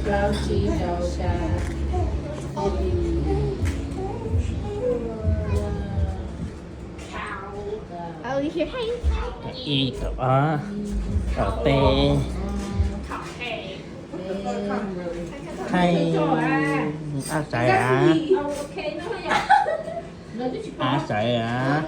Ib, kaum ob, kaum peb. Thaij, ab xaiv av. Ab xaiv av.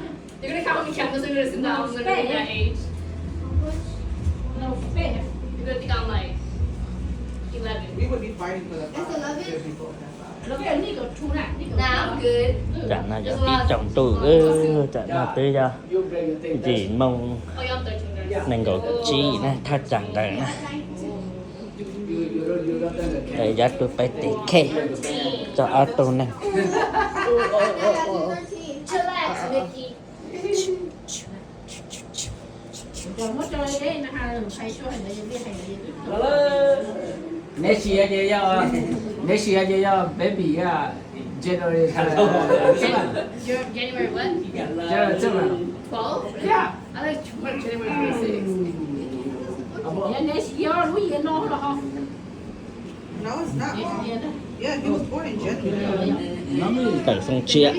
Tsam no yog tib tsoom ntuj, tsam no twb yog yim moo nees nkaum tsib na, thaj tsam ntawd na. Yav tus peb tes khej tso ob tug neeg. Next year ces yog, next year ces yog baby, yeah, January. January what? January twelve. Yeah. I like January twenty-six. Next year lub year no los ho. No, it's not. Yeah, he was born in January. Tawm xoo tshiab.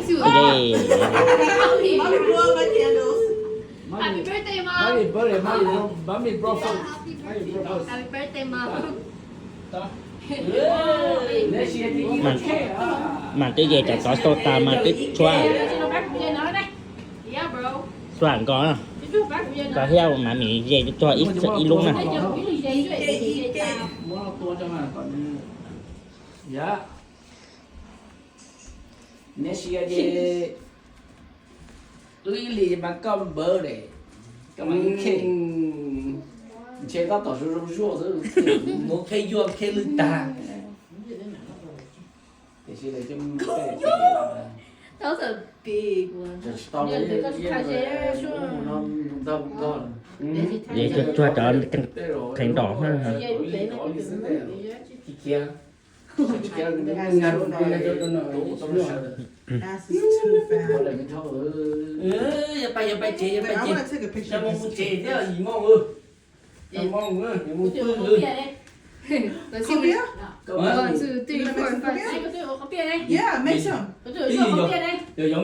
Mommy blew out my candles. Happy birthday, Mom. Mommy, birthday, Mommy, bro, Mommy, bro. Happy birthday, Mom. Mas twb ye cov tov xauj tas mas twb tshuav, tshuav nkaus, koj thiab mas nim ye tshuav ib lub na. Neb sia ces twb ib li mas koj npawv de, koj mas ib khej, ntshe koj tom zoo zoo zuaj xwb, muab khej yuaj khej lwj tag. Tiam sis lawv coj mus tsis tau, es cov tsuag cov kheev nrom. Yog pais, yog pais tsev, yog pais tsev, yog mus mus tsev thiab yim moo. Yog me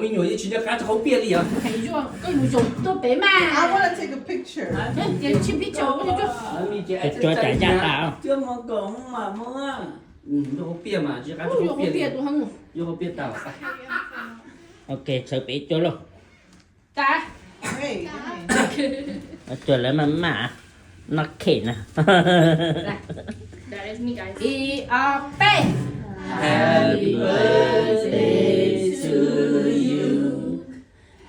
nyuam yeej tsis nco qab rau qhov piaj li os. Cua cas yaj tas. Yog qhov piaj mas tsis nco qab rau qhov piaj li. Yog qhov piaj tas. Ok, txhawv pem cua lauj. Cua lawv maj maj noj khem na. Ib, ob, peb. Happy birthday to you.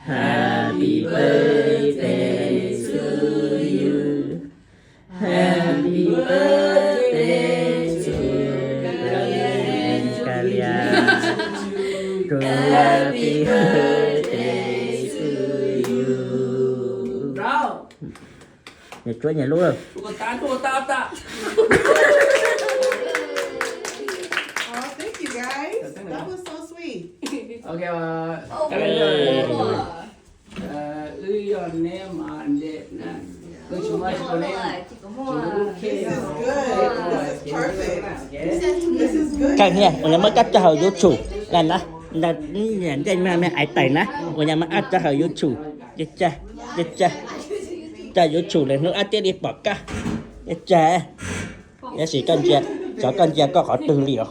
Happy birthday to you. Happy birthday to you. Happy birthday to you. Happy birthday to you. Nyias tsuab nyias lub lawm. Aw, thank you guys. That was so sweet. Ok, wb yog neb mas nte na. Wb tsis muaj tsis tau neb. This is good. This is perfect. This is good. Koj niam, kuv yuav muab koj tso hauv YouTube na. Nyias ncej me me aiv taim na, kuv yuav muab koj tso hauv YouTube. Coj YouTube lawm hnub ob thiaj li pom koj. Coj, tab sis koj ntsia, tsov koj ntsia koj qhov twg li os?